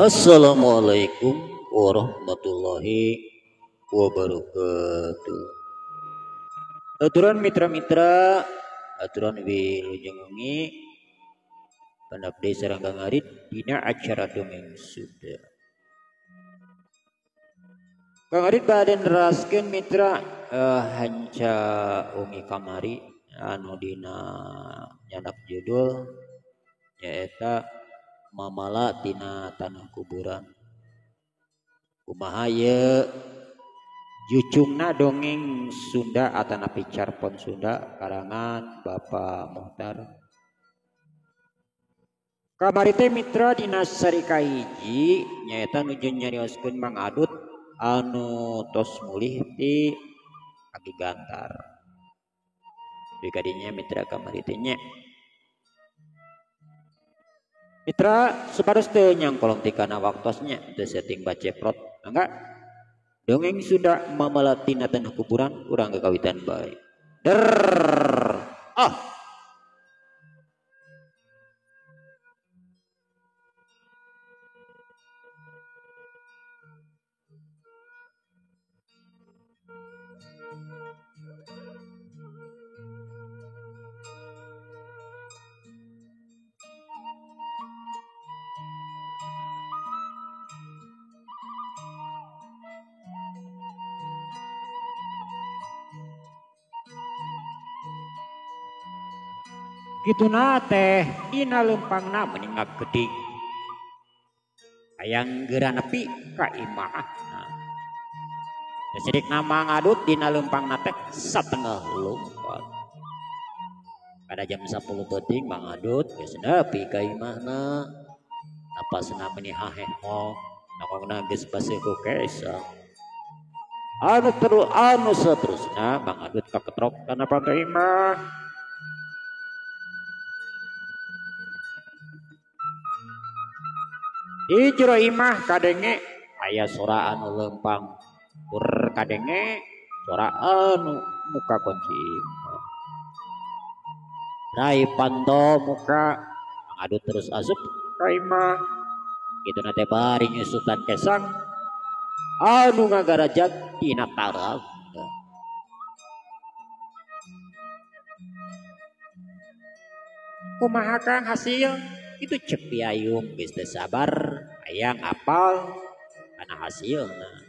Assalamualaikum warahmatullahi wabarakatuh. Aturan mitra-mitra, aturan wilujeng wengi panabdi sareng Kang Arit dina acara dongeng Sunda. Kang Arit bade neraskeun mitra hanca wengi kamari anu dina nyanak judul nyaeta Mamala tina tanah kuburan. Kumaha ye jucungna dongeng Sunda atanapi carpon Sunda karangan Bapak Muhtar. Kamari teh mitra dina sarika hiji nyaeta nuju nyarioskeun Mang Adut anu tos mulih ti Aki Gantar. Dugi kadinya mitra kamari teh nya. Mitra supados teu nyangkolong tikana waktosnya teu setting baceprot mangga dongeng Sunda Mamala tina tanah kuburan urang kakawitan bae. Der ah kituna teh dina lempangna meni ngageding hayang geura nepi ka imahna. Saeutikna Mang Adut dina lempangna teh satengah lompat. Pada jam 10 peuting Mang Adut geus nepi ka imahna. Napasna meni haheho, nongongna geus baseuh ku kesang. Anu terus anu saterusna Mang Adut kaketrok kana pantai imah. Di jero imah kadenge aya sora anu lempang tur kadenge sora anu muka kunci imah. Rai panto muka Mang Adut terus asup ka imah. Kituna teh bari nyusutan kesang anu ngagarajag dina tarang. Kumaha Kang hasil? Itu cek piayung geus teu sabar hayang apal kana hasilna.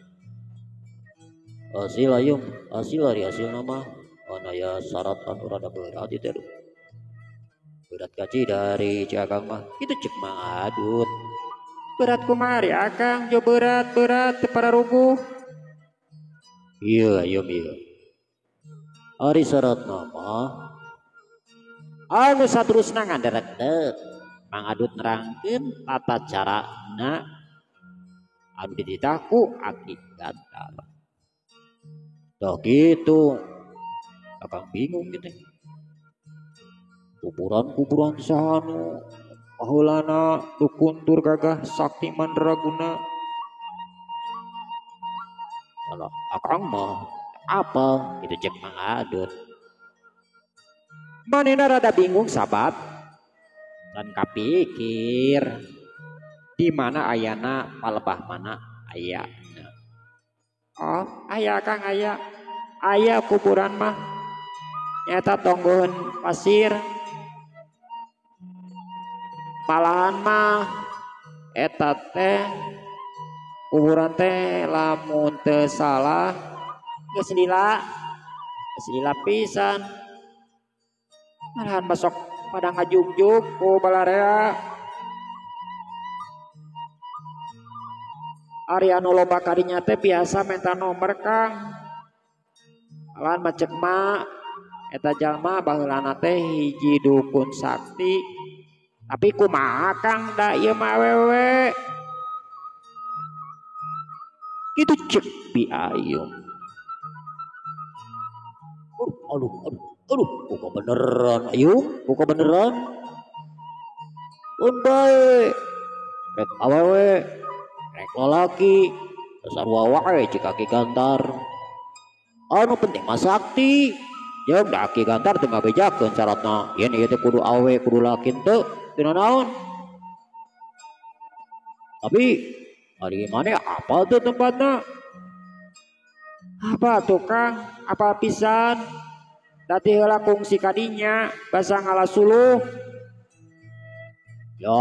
Hasil ayung, hasil ari hasilna mah ana ya syarat anu rada berat ieu teh. Berat gaji dari cek akang mah. Itu cek Mang Adut. Berat kumaha ari akang jo berat berat teu pararuguh. Ieu ayung ieu. Ari syaratna mah anu saterusna nganderek. Mang Adut nerangkeun tata carana anu dititah ku Aki Gantar. Tah kitu. Akang bingung gitu. Kuburan-kuburan saha nu baheulana dukun tur gagah sakti mandraguna. Alah, akang mah apa kitu cek Mang Adut. Manehna rada bingung sabab dan kapikir di mana ayana palebah mana ayana. Oh, aya Kang aya. Aya kuburan mah nyata tonggohan pasir. Malahan mah eta teh kuburan teh lamun teu salah geus lila. Geus lila pisan. Malahan masuk pada ngajugjug ku balarea. Ari anu loba kadinya teh biasa minta nomor Kang. Malahan mah cek ma eta jalma baheulana teh hiji dukun sakti. Tapi kumaha Kang da ieu mah awewe. Kitu cek Bi Ayung. Aduh aduh aduh, buka beneran Ayung, buka beneran. Un bae. Rek awewe, rek lalaki, sarua wae cik Aki Gantar. Anu penting mah sakti. Jeung da Aki Gantar teu ngabejakeun syaratna. Yen ieu teh kudu awewe kudu laki teu, teu naon. Tapi ari mana apa tuh tempatna? Apa tuh Kang? Apa pisan? Dati heula kungsi kadinya basa ngala suluh. Ya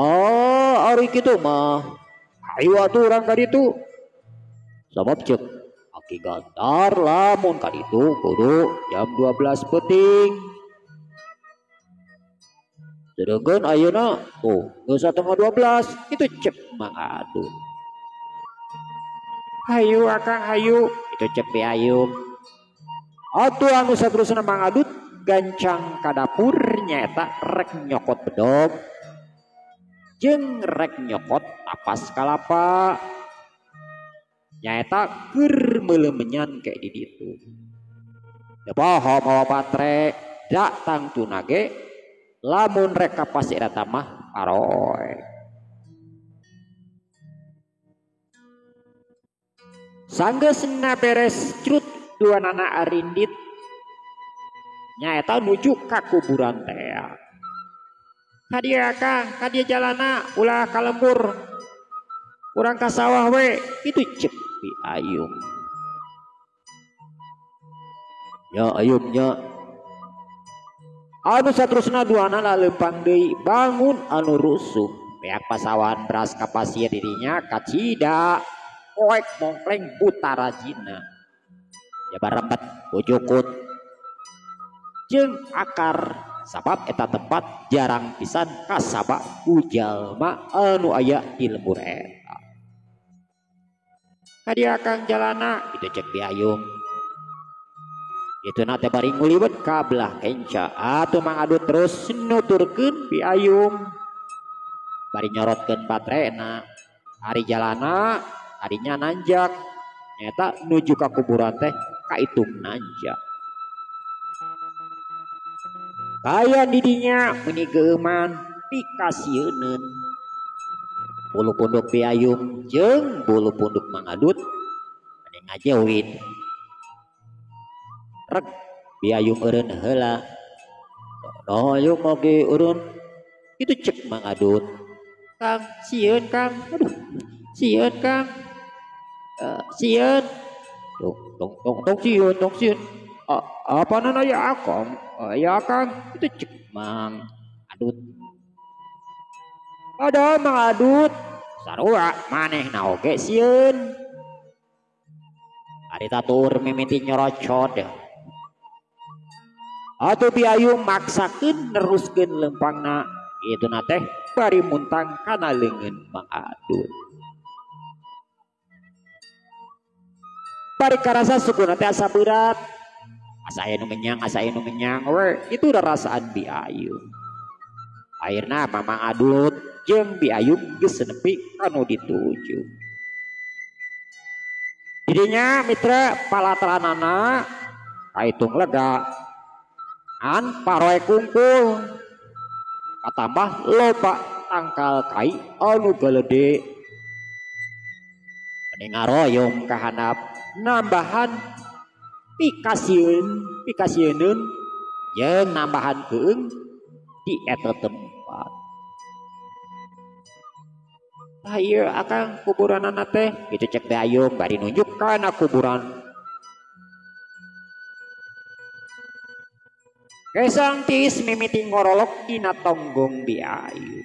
ari kitu mah. Hayu atuh urang ka ditu. Sabab ceuk Aki Gantar lamun ka ditu kudu jam 12 peuting. Sedengkeun ayeuna tuh geus 11:30 itu cek Mang Adut. Hayu akang hayu itu cek Bi Ayum. Atuh anu saterusna Mang Adut gancang ka dapur nyaeta rek nyokot bedog jeung rek nyokot tapas kalapa. Nyaeta keur meuleumenyan ke di ditu. Teu poho mawa batre da tangtuna ge lamun rek ka pasir eta mah paroe. Sanggeusna beres crut duanana arindit nyaeta nuju ka kuburan tea. Ka dieu Kang, ka dieu jalana ulah ka lembur. Urang ka sawah we, itu cek Bi Ayum. Ya Ayum nya. Anu saterusna duanana leumpang deui bangun anu rusuh. Beak pasawahan beras ka pasir dirinya kacida poek mongkleng buta rajina. Jabar rempet bujukut jeung akar sabab eta tempat jarang pisan kasaba ku jalma anu aya di lembur eta. Ka dieu Kang jalana itu cek Bi Ayum. Itu na teh bari nguliwet ka belah kenca atuh Mang Adut terus nuturkeun Bi Ayum. Bari nyorotkeun baterena. Ari jalana arinya nanjak. Nyata nuju ka kuburan teh kaitung nanjak. Kayan didinya meuni geuman pikasieuneun. Bulu punduk Bi Ayum jeung bulu punduk Mang Adut meni ngajeuwit. Rek Bi Ayum eureun heula. No ayo moge eureun. Itu cek Mang Adut. Kang sieun Kang. Aduh. Sieun Kang. Sieun. Tong tong tong tong sieun tong sieun. Apa nana ya akong? Ya Kang. Itu cek Mang Adut. Padahal Mang Adut sarua manehna oge sieun. Ari tatur mimiti nyorocot. Atuh Bi Ayum maksakeun neruskeun leumpangna. Ituna teh bari muntang kana leungeun Mang Adut. Bari karasa sukuna teh asa berat. Asa aya nu menyang, asa aya nu menyang we. Itu rarasaan Bi Ayum. Akhirna Mamang Adut jeung Bi Ayum geus nepi kanu dituju. Didinya mitra palataranana kaitung lega. An paroe kungkul katambah loba tangkal kai anu galede. Mending ngaroyong kahanap nambahan pikasieun pikasieuneun jeung nambahan keung di eta tempat. Tah ieu akang kuburanana teh kitu cek Bi Ayum bari nunjuk kana kuburan. Kesang tiis mimiti ngorolok dina tonggong Bi Ayum.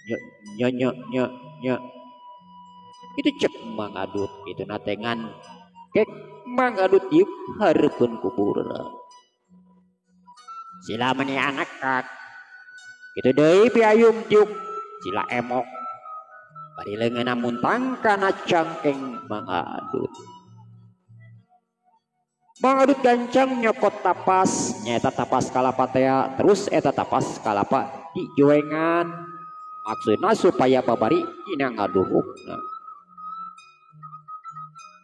Nye nye nye nye nye. Itu cek Mang Adut itu natengan kek Mang Adut diuk hareupeun kuburan. Sila meni anak kak. Kitu deui Bi Ayum diuk sila emok. Bari leungeunna muntang kana cangkeng Mang Adut. Mang Adut gancang nyokot tapas, nyaeta tapas kalapa tea, terus eta tapas kalapa dijoengan. Maksudna supaya babari dina ngaduhukna.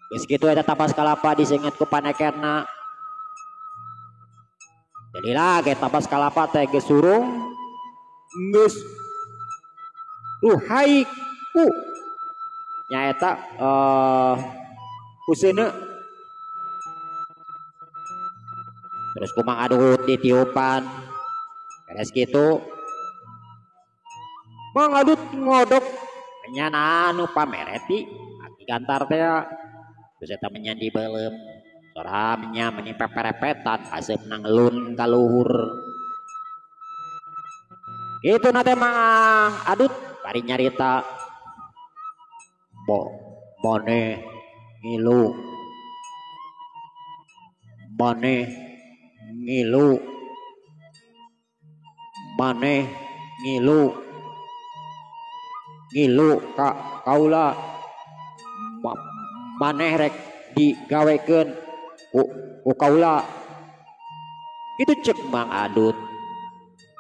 Geus kitu eta tapas kalapa disenget ku panekerna. Jadi lagi tapas kalapa teh geus surung geus ruhai ku nyaeta kuseuneu. Terus ku Mang Adut ditiupan. Beres kitu Mang Adut ngodok Nya anu pamereti aki gantar teh geus eta menya dibeuleum. Sora menya meni peperepetan aseup nanggelun ka luhur. Kitu na teh Mang Adut bari nyarita. Bo maneh ngilu. Maneh ngilu. Maneh ngilu. Ngilu ka kaula. Maneh rek digawekeun ku kaula. Kitu cek Mang Adut.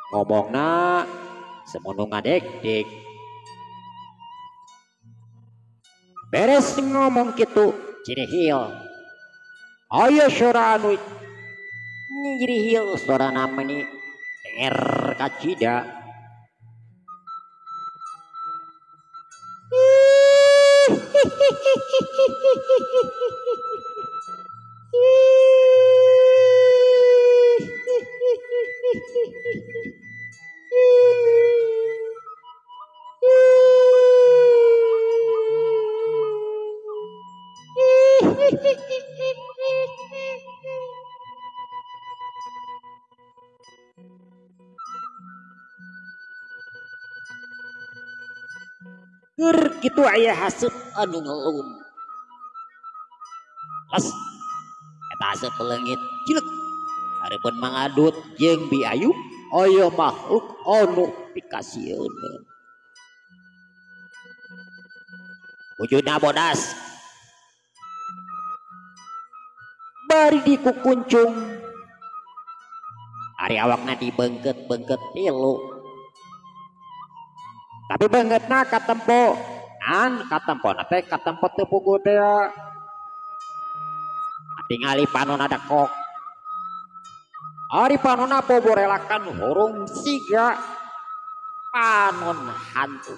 Ngomongna semono ngadek-dek. Beres ngomong kitu cirihil. Aya sora anu nyirihil sorana meni denger kacida. Keur kitu aya haseup anu ngelun. Les eta haseup leungit cilek. Hareupeun Mang Adut jeung Bi Ayu aya makhluk anu pikasieun. Wujudna bodas. Bari dikukuncung. Ari awakna dibeungkeut-beungkeut tilu. Tapi beungeutna katempo, an katempona teh katempo teu puguh teh. Tingali panonna dekok. Ari panonna poborelakan hurung siga panon hantu.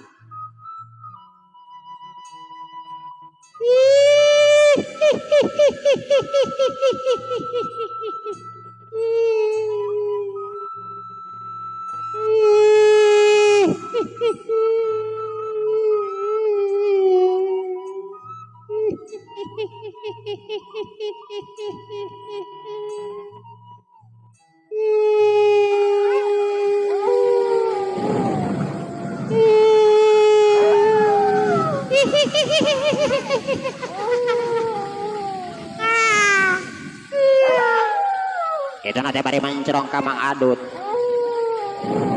Itu nanti bari mencerong ka Mang Adut.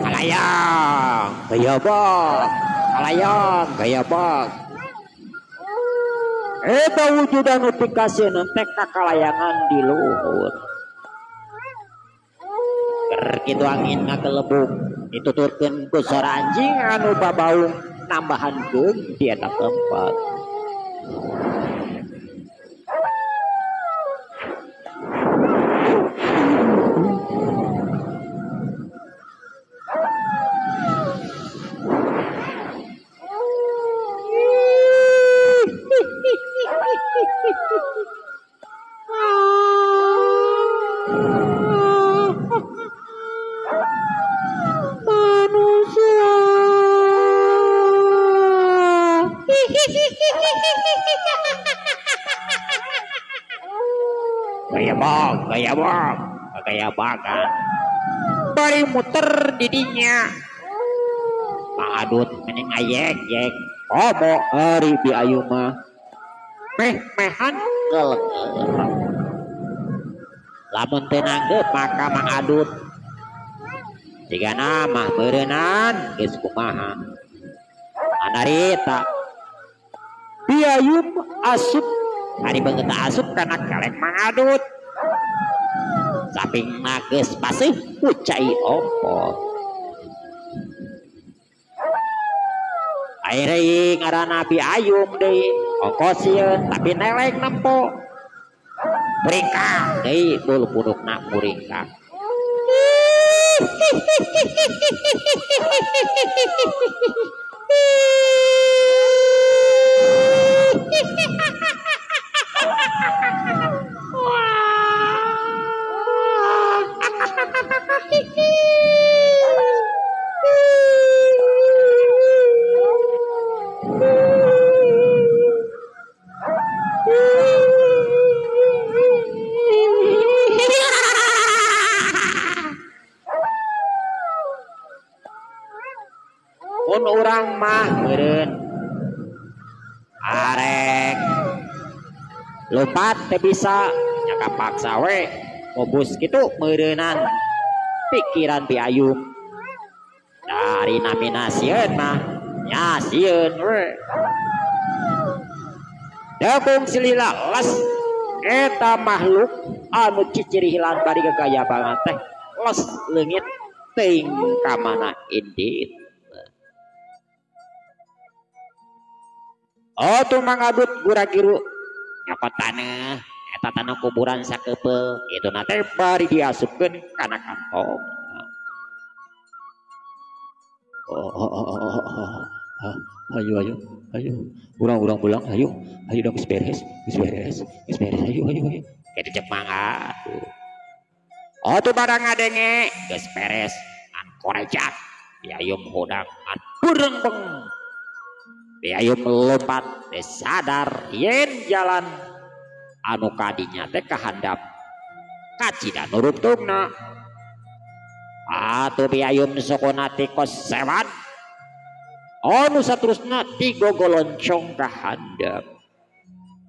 Kalayang, gaya bak, kalayang, gaya bak. Eta wujud anu pikasieun teh kakalayangan di luhur. Keur kitu angin ngagelebug, dituturkeun ku sora anjing anu babaung nambahan geung di eta tempat. Gaya bagan bari muter didinya Mang Adut mending ayek-yek komo ari Bi Ayu mah meh-mehan ngelenger lamun teu nanggeup maka Mang Adut jigana mah meureunnan geus kumaha anarita Bi Ayu asup ari beungeut asup kana kelek Mang Adut saping geus pasih ku cai ompol. Aire ngaranna Bi Ayum deui ongkos sieun tapi neleng nempo. Muringkak deui bulu pundukna muringkak. Mun urang mah meureun arek lompat teu bisa nya kapaksa we ngobus kitu meureunan pikiran Bi Ayum dari namina sieun mah nya sieun we. Dakung silila les eta makhluk anu cicirihilan bari gagaya banget teh les leungit teuing ka mana indit. Oh tuh Mang Adut gura-giru nyokot taneuh eta tanah kuburan sakepeul kitu na teh bari diasupkeun kana kantong. Oh, oh, oh, oh, oh, oh. Ayo ayo ayo urang-urang pulang ayo ayo dong geus beres geus beres geus beres ayo ayo ayo kitu cek Mang Adut. Oh tuh barang ngadenge geus beres ngan korejak Bi Ayum hudang ngan beureng-beng. Bi Ayum lompat teh sadar yen jalan anu kadinya teh kahandap kacida nurungtungna. Atuh Bi Ayum sukuna ti kos sewan anu saterusna tigogoloncong ka handap.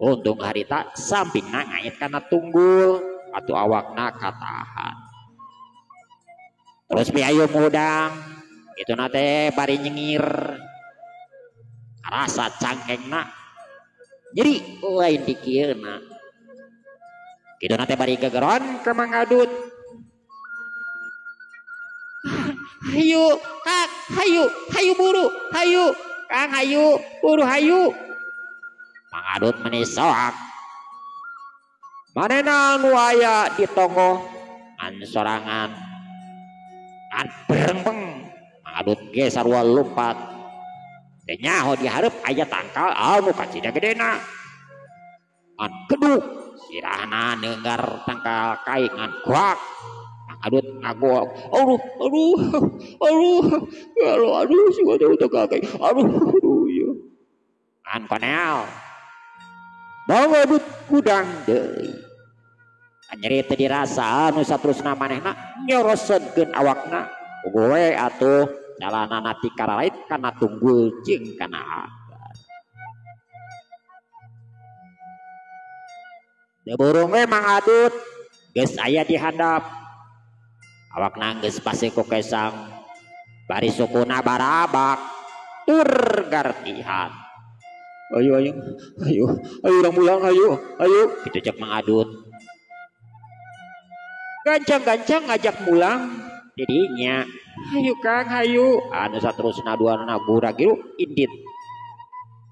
Untung harita sampingna ngait kana tunggul atuh awakna katahan. Terus Bi Ayum hudang itu na teh bari nyengir rasa cangkengna nyeri lain dikieuna. Kitu na teh bari gegeron ka Mang Adut. Hayu Kang, hayu, hayu buru, hayu Kang, hayu buru, hayu. Mang Adut meni soak. Manehna nu aya di tonggoh ngan sorangan ngan berembeng. Mang Adut ge sarua lompat. Teh nyaho di hareup aya tangkal anu kacida gedena. Ngan keduk sirahna neunggar tangkal kai ngan kuak. Mang Adut ngagok. Aduh aduh aduh aduh aduh si wadah tangkal kai. Aduh aduh ieu. Ngan konel. Mang Adut kudang deui. Nyeri teu dirasa anu saterusna manehna nyoroseunkeun awakna. Gowe atuh jalanana ti kararait kana tunggul jeung kana akar. Teu burung we Mang Adut geus aya di handap. Awakna geus pase ku kesang. Bari sukuna barabak tur gartihan. Ayo ayo ayo ayo urang pulang ayo ayo kitu cek Mang Adut. Gancang-gancang ngajak mulang didinya. Hayu Kang hayu anu saterusna duanana gura-giru indit.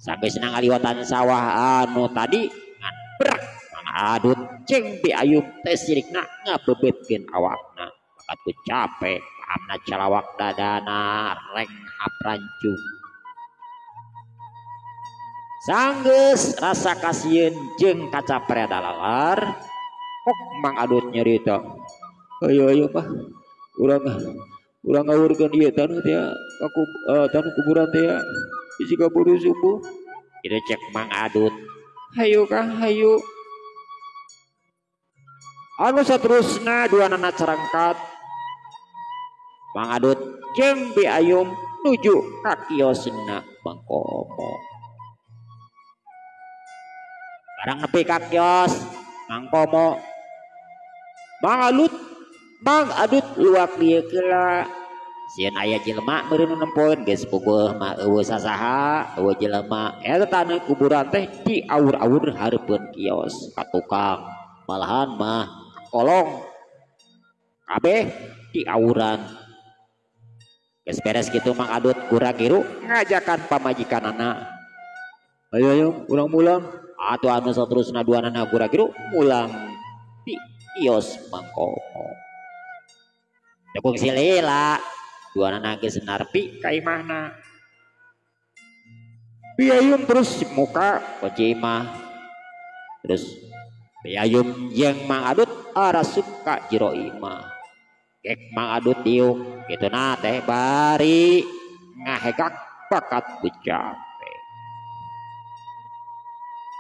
Sageusna ngaliwatan sawah anu tadi ngan brek Mang Adut jeung Bi Ayum teh sirikna ngabebetkeun awakna. Bakat ku capek pahamna calawak dadana reng haprancung. Sanggeus rasa kasieun jeung kacaprea dalalar kok Mang Adut nyerita. Ayo ayo mah urang urang ngawurkeun ieu taneuh teh ka taneuh kuburan teh bisi kaburu subuh. Kitu cek Mang Adut. Hayu Kang hayu. Anu saterusna duanana carangkat Mang Adut jeung Bi Ayum nuju ka kiosna Mang Komo. Barang nepi ka kios Mang Komo, Mang Adut luak lieu keula. Sieun aya jelema meureun nu nempoeun geus puguh mah eueuh sasaha, eueuh jelema. Eta taneuh kuburan teh diaur-aur hareupeun kios ka tukang. Malahan mah kolong kabeh diauran. Geus beres kitu Mang Adut gura-giru ngajakan pamajikanana. Ayo ayo urang mulang. Atuh anu saterusna duanana gura-giru mulang di kios Mang Komo. Teu kungsi lila duanana geus narpi ka imahna. Bi Ayum terus muka kunci imah. Terus Bi Ayum jeung Mang Adut arasup ka jero imah. Kek Mang Adut diuk kitu na teh bari ngahegak bakat ku capek.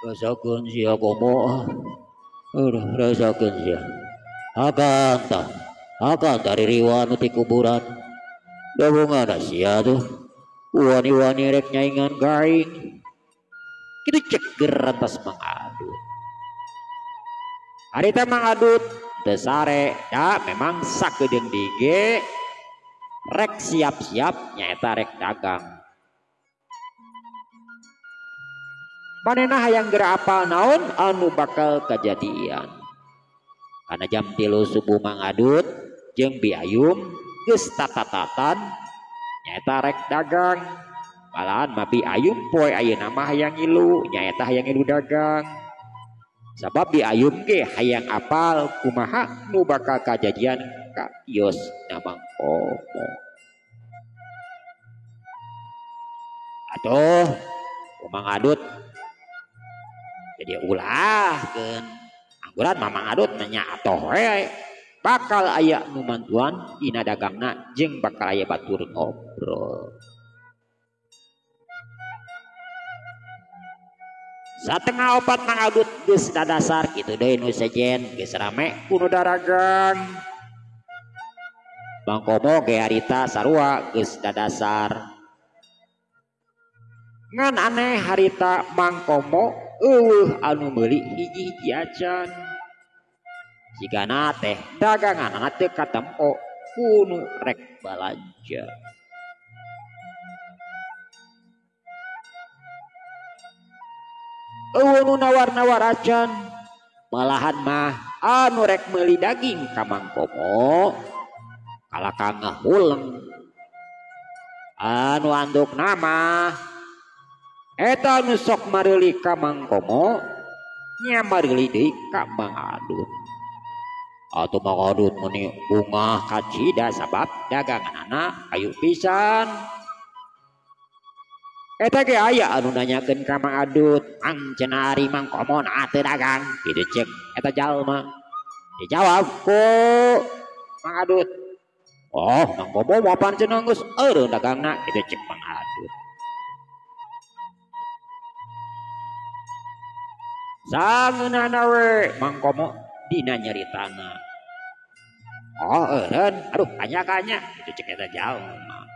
Rasakeun sia Komo. Aduh rasakeun sia. Akan tah, akan dari riwa nu ti kuburan. Dabungana sia tuh. Wani-wani rek nyaingan ka aing. Kitu cek gerantas Mang Adut. Harita Mang Adut teu sare da memang sakedeung dige rek siap-siap nyaeta rek dagang. Manehna hayang geura apal naon anu bakal kajadian. Kana jam 3 subuh Mang Adut jeung Bi Ayum geus tatatatan nyaeta rek dagang. Malahan mah Bi Ayum poe ayeuna mah hayang ngilu, nyaeta hayang ngilu dagang. Sabab Bi Ayum ge hayang apal kumaha nu bakal kajadian ka kios na Mang Komo. Atuh Mang Adut jadi ulah keun angguran Mamang Adut nanya atoh we bakal aya nu mantuan dina dagangna jeung bakal aya batur ngobrol. Satengah opat Mang Adut geus dadasar kitu deui nu sejen geus rame ku nu daragang. Mang Komo ge harita sarua geus dadasar. Ngan aneh harita Mang Komo eueuh anu meuli hiji-hiji acan. Sigana teh daganganna teu katempo ku nu rek balanja. Eueuh nu nawar-nawar acan. Malahan mah anu rek meuli daging ka Mang Komo kalaka ngahuleng. Anu andukna mah eta nu sok mareuli ka Mang Komo nya mareuli deui ka Mang Adut. Atuh Mang Adut meuni bungah kacida sabab daganganana hayu pisan. Eta ge aya anu nanyakeun ka Mang Adut, "Mang cenah ari Mang Komo naha teu dagang?" Kitu cek eta jalma. Dijawab ku Mang Adut, "Oh, Mang Komo mah pan cenah geus eureun dagangna." Kitu cek Mang Adut. Sangeunahna we Mang Komo dina nyaritana. Oh, eureun, aduh kanya-kanya kitu cek eta jalma.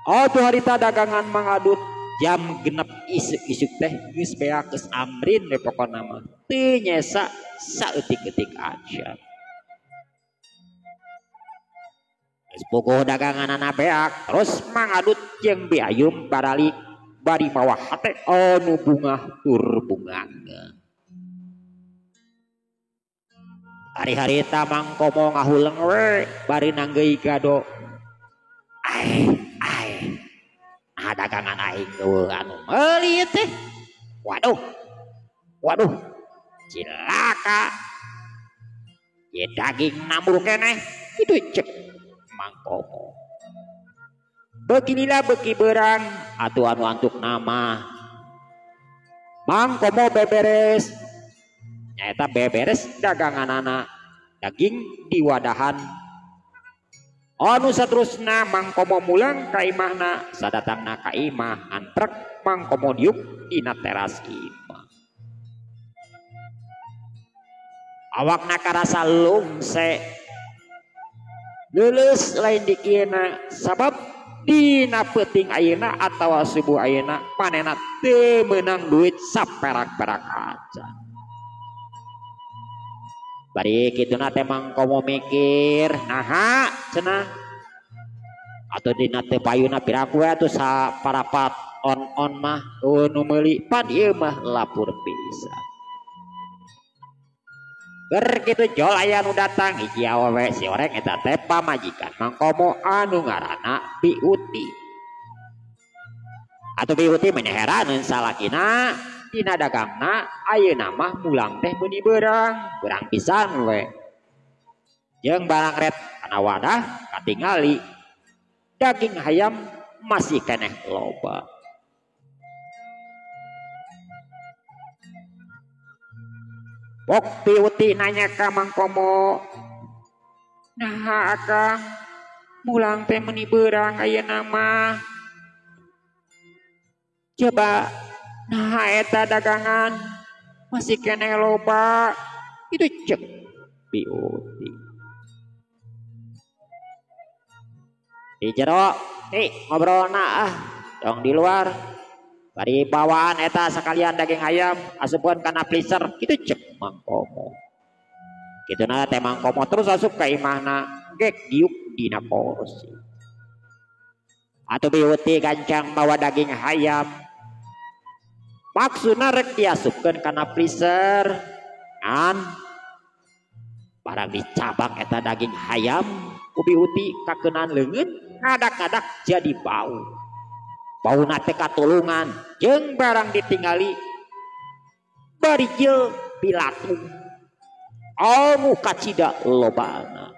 Oh, tuh harita dagangan Mang Adut jam 6 isuk-isuk teh geus beak geus amrin we pokona mah. Teu nyesa saeutik-eutik aja. Geus bogoh daganganana beak, terus Mang Adut jeung Bi Ayum baralik bari mawa hate anu bungah tur bungangeun. Hari-harita Mang Komo ngahuleng we bari nanggeui gado. Aeh, aeh. Nah dagangan aing eueuh anu meuli teh. Waduh. Waduh. Cilaka. Ye daging nambur keneh kitu cek Mang Komo. Beuki lila beuki beurang atuh anu antuk nama. Mang Komo beberes. Nyaeta beberes daganganana daging di wadahan. Anu saterusna Mang Komo mulang ka imahna, sadatangna ka imah antrek Mang Komo diuk dina teras imah. Awakna karasa lungse. Leuleus lain dikieuna sabab dina peuting ayeuna atawa subuh ayeuna manehna teu meunang duit saperak-perak acan. Bari kituna teh Mang Komo mikir, naha cenah atuh dina teu payuna piraku we atuh saparapat on-on mah eueuh nu meuli pan ieu mah lapur pisan. Ger kitu jol aya nu datang hiji awewe si oreng eta teh pamajikan Mang Komo anu ngaranna Bi Uti. Atuh Bi Uti mah heraneun salakina dina dagangna ayeuna mah mulang teh meuni beurang, beurang pisan we. Jeung barang ret kana wadah katingali daging hayam masih keneh loba. Pok Bi Uti nanya ka Mang Komo, "Naha akang mulang teh meuni beurang ayeuna mah?" Coba nah eta dagangan masih keneh loba itu cek Bi Uti. Di jero Ngobrolna ah tong di luar. Bari bawaan eta sekalian daging ayam asupkeun kana freezer kitu cek Mang Komo. Kituna teh Mang Komo terus asup ka imahna gek diuk dina kursi. Atuh biuti gancang mawa daging hayam. Maksudna rek diasupkeun kana freezer ngan barang dicabak eta daging hayam ku biuti kakeunaan leungeun ngadak-ngadak jadi bau. Bauna teh katulungan jeung barang ditingali bari jeung pilatung anu kacida lobana.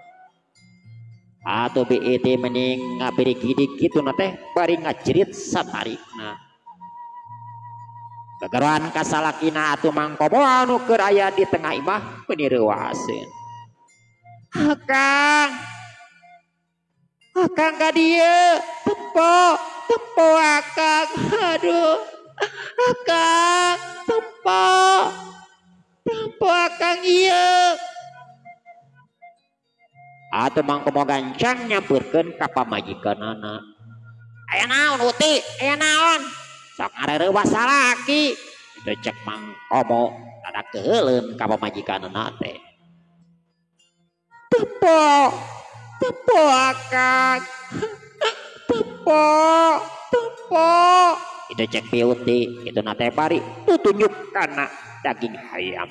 Atuh BET mending ngabirigidik kitu na teh bari ngajerit satarikna. Gegeroan kasalakina atuh Mang Komo anu keur aya di tengah imah meuni reuaseun. Akang, akang ka dieu tempo, tempo akang, aduh, akang tempo, tempo akang ieu. Atuh Mang Komo gancang nyamperkeun ka pamajikanana. Aya naon Uti? Aya naon? Sok ngareurewas salaki. Itu cek Mang Komo rada keuheuleun ka pamajikanana teh. Tempo, tempo akang, tempo, tempo. Itu cek Biuti, itu nate bari tutunjuk kana daging hayam.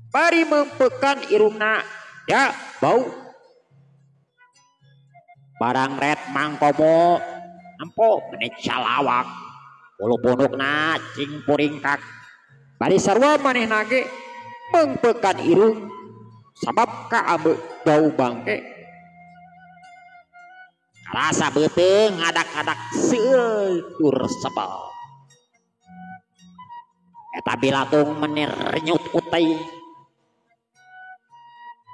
Bari mempekan irungna ya bau. Barang red Mang Komo nempo meni calawak. Bulu pundukna cing puringkak. Bari sarua manehna ge mengpekan irung sabab kaambe bau bangke. Karasa beuteung ngadak-ngadak seueur sebel. Eta bilatung meni renyut utai.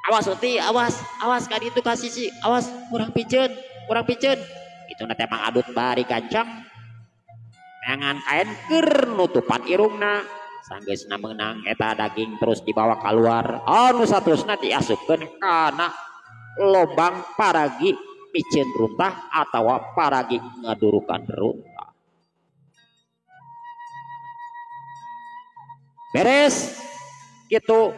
Awas uti, awas, awas ka ditu ka sisi, awas urang piceun, urang piceun. Itu na teh Mang Adut bari gancang. Neangan kain keur nutupan irungna. Sanggeusna meunang eta daging terus dibawa keluar. Anu saterusna diasupkeun kana lobang paragi miceun runtah atawa paragi ngadurukan runtah. Beres kitu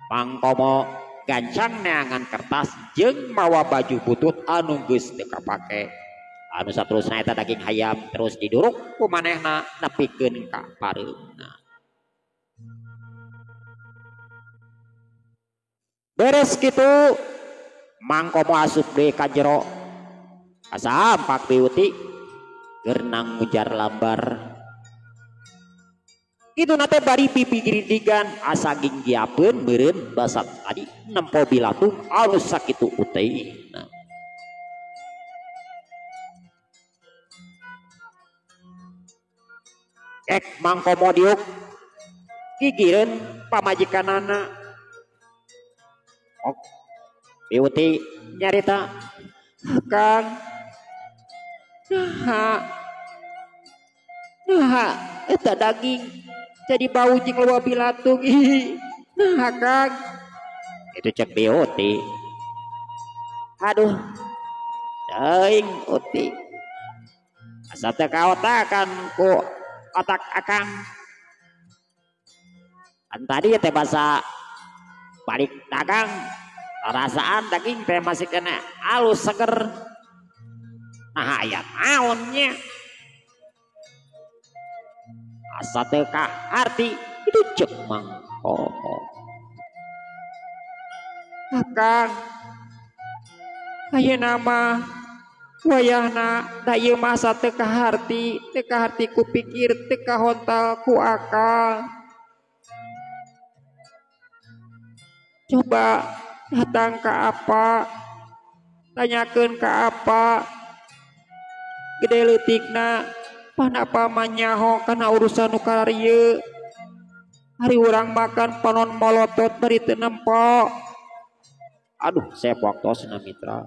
Mang Komo gancang neangan kertas jeung mawa baju butut anu geus teu kapake. Anu saterusna eta daging hayam terus diduruk ku manehna nepikeun ka pareumna. Beres kitu Mang Komo asup deui ka jero. Kasampak biuti keur ngujar lambar. Kitu na teh bari pipigiridigan asa ginggiapeun meureun basa tadi nempo bilatung anu sakitu uteina. Ek Mang Komo diuk gigireun pamajikanana. Ok biuti nyarita, Kang, naha, naha eta daging jadi bau jeung loba bilatung. Ih, nah Kang. Itu cek biuti. Aduh, teuing uti. Asa teu kaotakan ku otak akang. Kan tadi teh basa balik dagang, rasaan daging teh masih kena alus seger. Nah aya naonnya? Asa teu kaharti itu cek Mang Komo. Akang, ayeuna mah wayahna da ieu mah asa teu kaharti, teu kaharti ku pikir, teu kahontal ku akal. Coba datang ka apa, tanyakeun ka apa, gede leutikna pan apa manyaho kana urusan nu kararieu. Hari urang makan panon molotot bari teu nempo. Aduh, saya waktosna mitra.